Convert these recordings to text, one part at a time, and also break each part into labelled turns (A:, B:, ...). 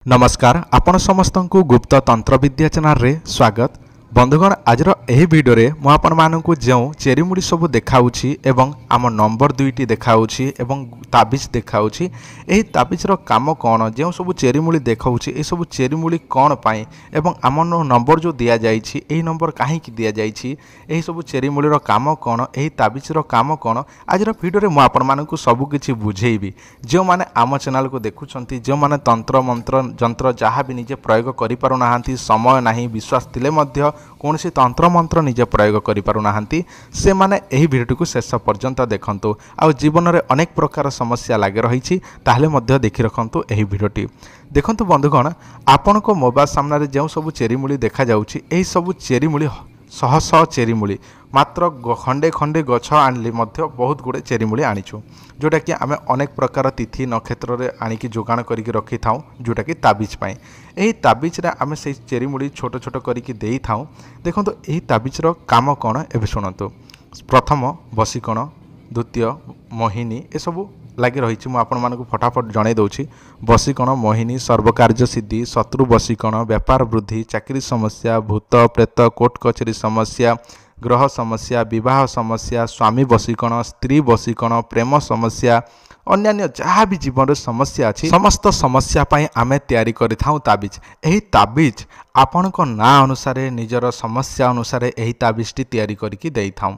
A: ନମସ୍କାର, ଆପଣ ସମସ୍ତଙ୍କୁ ଗୁପ୍ତ ତନ୍ତ୍ରବିଦ୍ୟା ଚ୍ୟାନେଲରେ ସ୍ୱାଗତ। ବନ୍ଧୁଗଣ, ଆଜିର ଏହି ଭିଡ଼ିଓରେ ମୁଁ ଆପଣମାନଙ୍କୁ ଯେଉଁ ଚେରିମୁଳି ସବୁ ଦେଖାଉଛି ଏବଂ ଆମ ନମ୍ବର ଦୁଇଟି ଦେଖାଉଛି ଏବଂ ତାବିଜ ଦେଖାଉଛି, ଏହି ତାବିଜର କାମ କ'ଣ, ଯେଉଁ ସବୁ ଚେରିମୁଳି ଦେଖାଉଛି ଏସବୁ ଚେରିମୁଳି କ'ଣ ପାଇଁ ଏବଂ ଆମ ନମ୍ବର ଯେଉଁ ଦିଆଯାଇଛି ଏହି ନମ୍ବର କାହିଁକି ଦିଆଯାଇଛି, ଏହିସବୁ ଚେରିମୁଳିର କାମ କ'ଣ, ଏହି ତାବିଜର କାମ କ'ଣ, ଆଜିର ଭିଡ଼ିଓରେ ମୁଁ ଆପଣମାନଙ୍କୁ ସବୁକିଛି ବୁଝେଇବି। ଯେଉଁମାନେ ଆମ ଚ୍ୟାନେଲକୁ ଦେଖୁଛନ୍ତି, ଯେଉଁମାନେ ତନ୍ତ୍ର ମନ୍ତ୍ର ଯନ୍ତ୍ର ଯାହା ବି ନିଜେ ପ୍ରୟୋଗ କରିପାରୁନାହାନ୍ତି, ସମୟ ନାହିଁ, ବିଶ୍ୱାସ ଥିଲେ ମଧ୍ୟ କୌଣସି ତନ୍ତ୍ରମନ୍ତ୍ର ନିଜେ ପ୍ରୟୋଗ କରିପାରୁନାହାନ୍ତି, ସେମାନେ ଏହି ଭିଡ଼ିଓଟିକୁ ଶେଷ ପର୍ଯ୍ୟନ୍ତ ଦେଖନ୍ତୁ। ଆଉ ଜୀବନରେ ଅନେକ ପ୍ରକାର ସମସ୍ୟା ଲାଗି ରହିଛି, ତାହେଲେ ମଧ୍ୟ ଦେଖି ରଖନ୍ତୁ ଏହି ଭିଡ଼ିଓଟି। ଦେଖନ୍ତୁ ବନ୍ଧୁଗଣ, ଆପଣଙ୍କ ମୋବାଇଲ ସାମ୍ନାରେ ଯେଉଁ ସବୁ ଚେରିମୂଳି ଦେଖାଯାଉଛି, ଏହି ସବୁ ଚେରିମୂଳି ଶହ ଶହ ଚେରିମୂଳି, ମାତ୍ର ଖଣ୍ଡେ ଖଣ୍ଡେ ଗଛ ଆଣିଲେ ମଧ୍ୟ ବହୁତ ଗୁଡ଼ିଏ ଚେରିମୂଳି ଆଣିଛୁ, ଯେଉଁଟାକି ଆମେ ଅନେକ ପ୍ରକାର ତିଥି ନକ୍ଷତ୍ରରେ ଆଣିକି ଯୋଗାଣ କରିକି ରଖିଥାଉ, ଯେଉଁଟାକି ତାବିଜ ପାଇଁ। ଏହି ତାବିଜରେ ଆମେ ସେଇ ଚେରିମୂଳି ଛୋଟ ଛୋଟ କରିକି ଦେଇଥାଉ। ଦେଖନ୍ତୁ, ଏହି ତାବିଜର କାମ କ'ଣ ଏବେ ଶୁଣନ୍ତୁ। ପ୍ରଥମ ବଶୀକରଣ, ଦ୍ୱିତୀୟ ମୋହିନୀ, ଏସବୁ ଲାଗି ରହିଛି। ମୁଁ ଆପଣମାନଙ୍କୁ ଫଟାଫଟ ଜଣାଇ ଦେଉଛି। ବଶୀକରଣ, ମୋହିନୀ, ସର୍ବକାର୍ଯ୍ୟ ସିଦ୍ଧି, ଶତ୍ରୁ ବଶୀକରଣ, ବେପାର ବୃଦ୍ଧି, ଚାକିରି ସମସ୍ୟା, ଭୂତ ପ୍ରେତ, କୋର୍ଟ କଚେରୀ ସମସ୍ୟା, ଗ୍ରହ ସମସ୍ୟା, ବିବାହ ସମସ୍ୟା, ସ୍ୱାମୀ ବଶୀକରଣ, ସ୍ତ୍ରୀ ବଶୀକରଣ, ପ୍ରେମ ସମସ୍ୟା, ଅନ୍ୟାନ୍ୟ ଯାହା ବି ଜୀବନରେ ସମସ୍ୟା ଅଛି, ସମସ୍ତ ସମସ୍ୟା ପାଇଁ ଆମେ ତିଆରି କରିଥାଉ ତାବିଜ। ଏହି ତାବିଜ ଆପଣଙ୍କ ନାଁ ଅନୁସାରେ, ନିଜର ସମସ୍ୟା ଅନୁସାରେ ଏହି ତାବିଜଟି ତିଆରି କରିକି ଦେଇଥାଉ।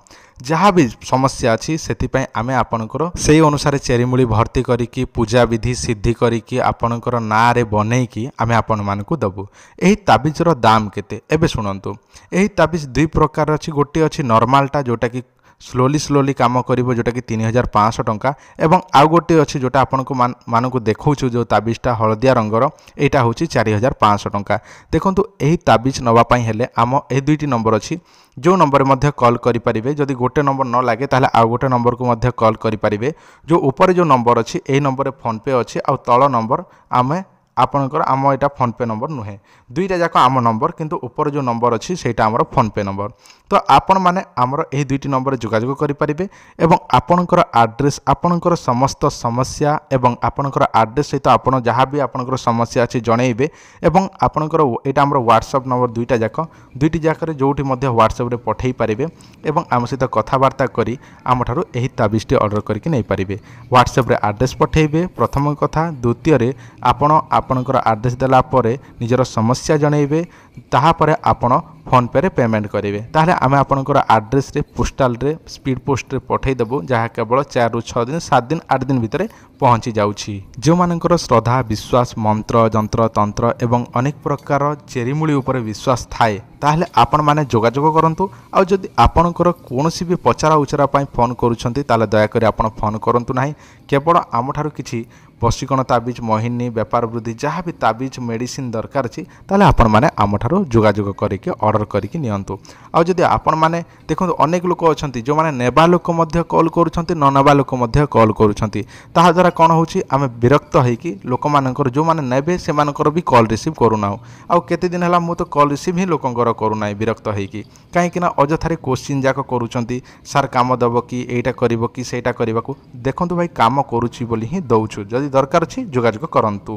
A: ଯାହା ବି ସମସ୍ୟା ଅଛି ସେଥିପାଇଁ ଆମେ ଆପଣଙ୍କର ସେଇ ଅନୁସାରେ ଚେରିମୂଳି ଭର୍ତ୍ତି କରିକି ପୂଜା ବିଧି ସିଦ୍ଧି କରିକି ଆପଣଙ୍କର ନାଁରେ ବନେଇକି ଆମେ ଆପଣମାନଙ୍କୁ ଦେବୁ। ଏହି ତାବିଜର ଦାମ କେତେ ଏବେ ଶୁଣନ୍ତୁ। ଏହି ତାବିଜ ଦୁଇ ପ୍ରକାର ଅଛି। ଗୋଟିଏ ଅଛି ନର୍ମାଲଟା, ଯେଉଁଟାକି ସ୍ଲୋଲି ସ୍ଲୋଲି କାମ କରିବ, ଯେଉଁଟାକି 3500 ଟଙ୍କା, ଏବଂ ଆଉ ଗୋଟିଏ ଅଛି ଯେଉଁଟା ଆପଣଙ୍କୁ ମାନଙ୍କୁ ଦେଖାଉଛୁ, ଯେଉଁ ତାବିଜଟା ହଳଦିଆ ରଙ୍ଗର, ଏଇଟା ହେଉଛି 4500 ଟଙ୍କା। ଦେଖନ୍ତୁ, ଏହି ତାବିଜ ନେବା ପାଇଁ ହେଲେ ଆମ ଏହି ଦୁଇଟି ନମ୍ବର ଅଛି, ଯେଉଁ ନମ୍ବରରେ ମଧ୍ୟ କଲ୍ କରିପାରିବେ। ଯଦି ଗୋଟେ ନମ୍ବର ନ ଲାଗେ ତାହେଲେ ଆଉ ଗୋଟେ ନମ୍ବରକୁ ମଧ୍ୟ କଲ୍ କରିପାରିବେ। ଯେଉଁ ଉପରେ ଯେଉଁ ନମ୍ବର ଅଛି ଏହି ନମ୍ବରରେ ଫୋନ୍ପେ ଅଛି, ଆଉ ତଳ ନମ୍ବର ଆମେ ଆପଣଙ୍କର ଆମ ଏଇଟା ଫୋନ୍ପେ ନମ୍ବର ନୁହେଁ। ଦୁଇଟା ଯାକ ଆମ ନମ୍ବର, କିନ୍ତୁ ଉପରେ ଯେଉଁ ନମ୍ବର ଅଛି ସେଇଟା ଆମର ଫୋନ୍ପେ ନମ୍ବର। ତ ଆପଣମାନେ ଆମର ଏହି ଦୁଇଟି ନମ୍ବରରେ ଯୋଗାଯୋଗ କରିପାରିବେ ଏବଂ ଆପଣଙ୍କର ଆଡ୍ରେସ୍, ଆପଣଙ୍କର ସମସ୍ତ ସମସ୍ୟା ଏବଂ ଆପଣଙ୍କର ଆଡ୍ରେସ୍ ସହିତ ଆପଣ ଯାହା ବି ଆପଣଙ୍କର ସମସ୍ୟା ଅଛି ଜଣାଇବେ। ଏବଂ ଆପଣଙ୍କର ଏଇଟା ଆମର ହ୍ୱାଟ୍ସଆପ୍ ନମ୍ବର, ଦୁଇଟା ଯାକ, ଦୁଇଟି ଯାକରେ ଯେଉଁଠି ମଧ୍ୟ ହ୍ୱାଟ୍ସଆପ୍ରେ ପଠାଇ ପାରିବେ ଏବଂ ଆମ ସହିତ କଥାବାର୍ତ୍ତା କରି ଆମଠାରୁ ଏହି ତାବିଜଟି ଅର୍ଡ଼ର କରିକି ନେଇପାରିବେ। ହ୍ୱାଟ୍ସଆପ୍ରେ ଆଡ୍ରେସ୍ ପଠାଇବେ ପ୍ରଥମ କଥା। ଦ୍ୱିତୀୟରେ ଆପଣ ଆପଣଙ୍କର ଆଡ୍ରେସ୍ ଦେଲା ପରେ ନିଜର ସମସ୍ୟା ଜଣାଇବେ, ତାହାପରେ ଆପଣ ଫୋନ୍ପେରେ ପେମେଣ୍ଟ କରିବେ। ତାହେଲେ ଆମେ ଆପଣଙ୍କର ଆଡ୍ରେସ୍ରେ ପୋଷ୍ଟାଲରେ ସ୍ପିଡ଼ ପୋଷ୍ଟରେ ପଠାଇଦେବୁ, ଯାହା କେବଳ 4ରୁ 6 ଦିନ, 7 ଦିନ, 8 ଦିନ ଭିତରେ ପହଞ୍ଚି ଯାଉଛି। ଯେଉଁମାନଙ୍କର ଶ୍ରଦ୍ଧା, ବିଶ୍ୱାସ, ମନ୍ତ୍ର, ଯନ୍ତ୍ର, ତନ୍ତ୍ର ଏବଂ ଅନେକ ପ୍ରକାର ଚେରିମୂଳି ଉପରେ ବିଶ୍ୱାସ ଥାଏ, ତାହେଲେ ଆପଣମାନେ ଯୋଗାଯୋଗ କରନ୍ତୁ। ଆଉ ଯଦି ଆପଣଙ୍କର କୌଣସି ବି ପଚରା ଉଚରା ପାଇଁ ଫୋନ୍ କରୁଛନ୍ତି, ତାହେଲେ ଦୟାକରି ଆପଣ ଫୋନ୍ କରନ୍ତୁ ନାହିଁ। କେବଳ ଆମଠାରୁ କିଛି ବଶୀକରଣ ତାବିଜ, ମୋହିନୀ, ବେପାର ବୃଦ୍ଧି, ଯାହା ବି ତାବିଜ ମେଡ଼ିସିନ ଦରକାର ଅଛି, ତାହେଲେ ଆପଣମାନେ ଆମଠାରୁ ଯୋଗାଯୋଗ କରିକି ଅର୍ଡ଼ର କରିକି ନିଅନ୍ତୁ। ଆଉ ଯଦି ଆପଣମାନେ ଦେଖନ୍ତୁ, ଅନେକ ଲୋକ ଅଛନ୍ତି ଯେଉଁମାନେ ନେବା ଲୋକ ମଧ୍ୟ କଲ୍ କରୁଛନ୍ତି, ନ ନେବା ଲୋକ ମଧ୍ୟ କଲ୍ କରୁଛନ୍ତି। ତାହାଦ୍ୱାରା କ'ଣ ହେଉଛି, ଆମେ ବିରକ୍ତ ହେଇକି ଲୋକମାନଙ୍କର ଯେଉଁମାନେ ନେବେ ସେମାନଙ୍କର ବି କଲ୍ ରିସିଭ୍ କରୁନାହୁଁ। ଆଉ କେତେ ଦିନ ହେଲା ମୁଁ ତ କଲ୍ ରିସିଭ୍ ହିଁ ଲୋକଙ୍କର କରୁନାହିଁ ବିରକ୍ତ ହେଇକି, କାହିଁକିନା ଅଯଥାରେ କୋଶ୍ଚିନ୍ ଯାକ କରୁଛନ୍ତି, ସାର୍ କାମ ଦେବ କି, ଏଇଟା କରିବ କି, ସେଇଟା କରିବାକୁ। ଦେଖନ୍ତୁ ଭାଇ, କାମ କରୁଛି ବୋଲି ହିଁ ଦେଉଛୁ। ଯଦି ଦରକାର ଅଛି ଯୋଗାଯୋଗ କରନ୍ତୁ।